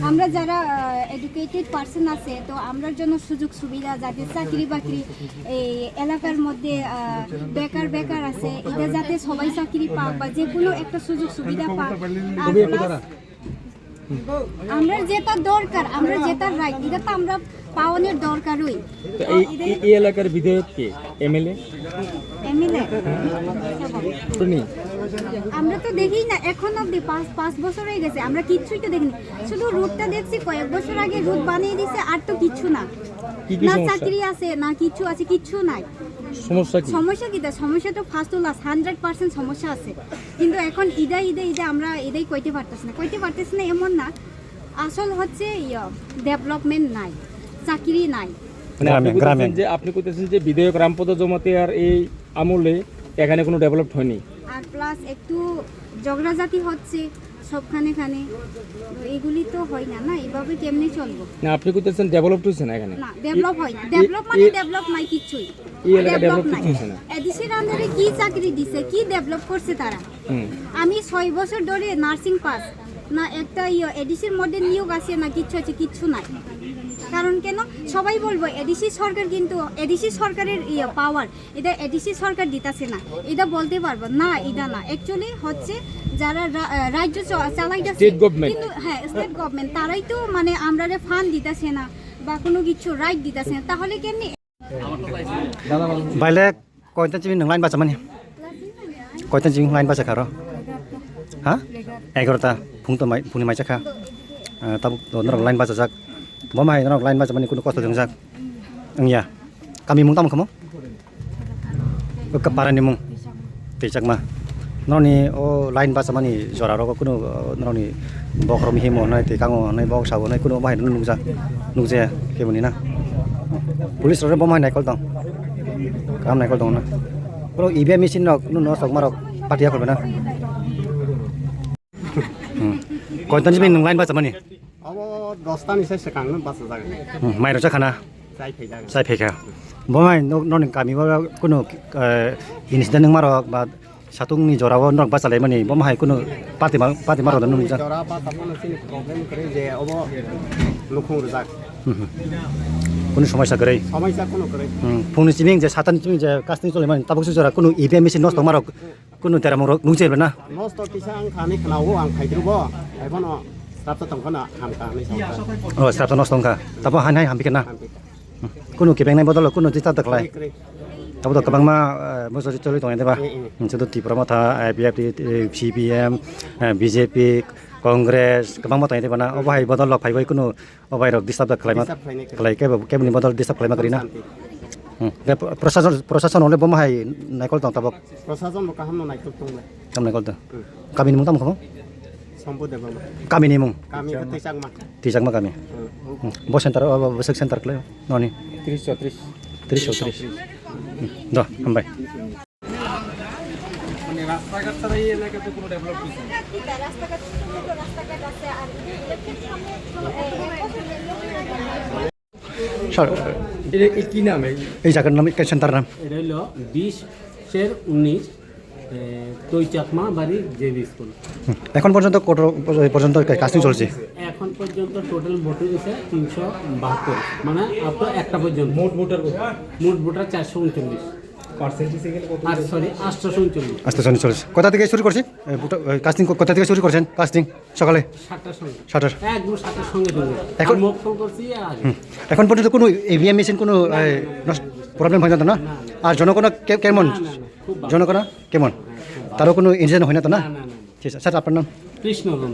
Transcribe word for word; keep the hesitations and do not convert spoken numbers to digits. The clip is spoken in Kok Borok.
আমরা যারা educated person আছে, তো আমরার জন্য সুযোগ সুবিধা, যাতে চাকরি বাকরি এই এলাকার মধ্যে আহ, বেকার বেকার আছে, এটা যাতে সবাই চাকরি পাক বা যে কোনো একটা সুযোগ সুবিধা পাক। আর প্লাস আমরা যেটা দরকার, আমরা যেটা রাইট, এটা তো আমরা পাওয়ানোর দরকারই। তো এই এই- এই এলাকার বিধায়ক কে? এমএলএ? এমএলএ? উনি? আমরা তো দেখি না এখন অব্দি, পাঁচ পাঁচ বছর হয়ে গেছে, আমরা কিচ্ছুই তো দেখিনি। শুধু রুটটা দেখছি, কয়েক বছর আগে রুট বানিয়ে দিছে, আর তো কিচ্ছু না। কি কি না সমস্যা? চাকরি আছে, না কিচ্ছু আছে, কিচ্ছু নাই। সমস্যা কি? সমস্যা কি? তা সমস্যা তো ফার্স্ট ক্লাস, হান্ড্রেড পার্সেন্ট সমস্যা আছে। কিন্তু এখন ইদা ইদা ইদা আমরা এটাই কইতে পারতেছি না, কইতে পারতেছি না এমন না, আসল হচ্ছে ইয়ে, ডেভেলপমেন্ট নাই, চাকরি নাই। মানে আপনি গ্রামে, কইতেছেন গ্রামে। যে, আপনি কইতেছেন যে বিধায়ক রামপদ জমাতিয়ার এই আমলে এখানে কোনো ডেভেলপড হয়নি। আর প্লাস একটু ঝগড়াঝাটি হচ্ছে সবখানে খানে, তো এগুলি তো হয় না, না, এভাবে কেমনে চলবো? না, আপনি কইতেছেন ডেভেলপড হয়েছে না এখানে। না, ডেভেলপ হয় না। এ- ডেভেলপ মানে এ- ডেভেলপ নাই কিচ্ছুই। এই এলাকা ডেভেলপ ডেভেলপ কিছু নাই। হচ্ছে না। এডিসির আন্ডারে কি চাকরি দিছে, কি ডেভেলপ করছে তারা? হুম। আমি ছয় বছর ধরে নার্সিং পাস, না একটা ইয়ে এডিসির মধ্যে নিয়োগ আছে, না কিচ্ছু আছে, কিচ্ছু নাই। কারণ কেন? সবাই বলবো এডিসি সরকার, কিন্তু এডিসি সরকারের ইয়ে পাওয়ার, এটা এডিসি সরকার দিতাছে না, এটা বলতে পারবো না, এটা না। অ্যাকচুয়ালি হচ্ছে যারা রা- আহ, রাজ্য চ- চালাইতাছে, স্টেট গভর্নমেন্ট। কিন্তু হ্যাঁ, স্টেট গভর্নমেন্ট, তারাই তো মানে আমরারে ফান্ড দিতাছে না বা কোনো কিছু রাইট দিতাছে না, তাহলে কেমনি? Baile, koitan simi nwng line bachamani? Koitan simi line bacha kharo? Ha? Egarota. Phung to mai, phungni mai chakha. Ah, tabuk to norok line bachajak. Bo mai norok line bachamani kunu kosto wngjak. Wngya. Kami mung tamo kamo? Wngkha parani mung. Tei chakma. Norokni o line bachamani jora rogo kunu, uh, norokni bokhorok himo hwnwi tei kango hwnwi bok sabo hwnwi kunu bahai nukjak, nukjaya keboni na. Police rok bo hai naikol tong. Kaham naikol tong na. Bro, E V M machine rok kunu no sok marok party ya kolbena. Hmm. Koitan simi nwng line bachamani? Abo dosta ni se swkang no bachajak. Hmm, mai rok chakhana? Chai phaijak. Chai phaikha. Bo mai no, noni kami o kunu, eh, incident wngmarok ba satung ni jora o norok bachalaimani, bo hai kunu party ma-, party marok da nung ja. Jora ba satung ni sini problem kwrwi je obo nukhung rwjak. Hmm, hmm. Kunu somosya kwrwi. Somosya kunu kwrwi. Hmm, phungni chiming je, satani chiming je, casting cholaimani, tabuk se jora kunu E V M machine nosto wngmarok. Kunu tera mung rok nung chebra na? Nosto kisa ang thani khna o ang phaidru bo. Ai bono srapta tong khana ham ka ni sa. Oh, srapta nosto wngkha. Tabo han hai ham bikena. Ham bika. Kunu kebeng nai bodol kunu jita da khlai. Kre, kre. Tabo to kwbangma, eh, mosori choli tong de ba. Eh, eh. Nse to Tipra Motha, I P F T, eh, C P M, eh, B J P, Congress, kwbangma tong de ba na. Obo hai bodol lok phai bai kunu O bai rok disturb da khlaima, disturb khlaina khlai khe bo keboni bodol disturb khlaima kwrwi na. Santi. Hmm. De pro-, prosason, prosason hole bo hai naikol tong tabok. Prosason bo kaham no naikol tong le. Kam naikol tong. Hmm. Kami ni mung tamo kamo? Sompo Debbarma. Kami ni mung? Kami khe Twichakma. Twichakma kami. Hmm. Hmm. Bo center, o, bo, bo center khlai noni. Tris chotris. Tris chotris. Hmm. Do, hambai. মানে রাস্তাঘাট ছাড়া এই এলাকাতে কোনো ডেভেলপ হয়েছে না। রাস্তাঘাট, ছোট মোটো রাস্তাঘাট আছে, আর এই যে ইলেকট্রিক সামনে কোনো, এ, এ, স্যার, এটা, এটা কি নাম এই? এই জায়গার নাম, এই সেন্টার নাম? এটা হলো বিশের উনিশ, এ, তৈ চাকমা বাড়ি জে বি স্কুল। হুম। এখন পর্যন্ত কত পর্যন্ত কাস্টিং চলছে? এখন পর্যন্ত টোটাল ভোট হয়েছে তিনশো বাহাত্তর, মানে আপনার একটা পর্যন্ত। মোট ভোটার কত? মোট ভোটার চারশো উনচল্লিশ। পার্সেন্টেজ এখানে কত? আর সরি, আটশো উনচল্লিশ। আটশো উনচল্লিশ। কোথা থেকে শুরু করছি? এ, ভোটার, এ, কাস্টিং কো-, কোথা থেকে শুরু করছেন কাস্টিং সকালে? সাতটার সময়। সাতটার। একদম সাতটার সঙ্গে সঙ্গে। এখন আর মক ফোন করছি আর হুম। এখন পর্যন্ত কোনো ইভিএম মেশিন কোনো, এ, নষ্ট, প্রবলেম হয় না তো না? না, না। আর জনগণ কে-, কেমন? না, না, না, খুব ভালো। জনগণ কেমন? হ্যাঁ, খুব ভালো। তারও কোনো ইনসিডেন্ট হয় না তো না? না, না, না, না। ঠিক আছে, স্যার, আপনার নাম? কৃষ্ণ রঞ্জন।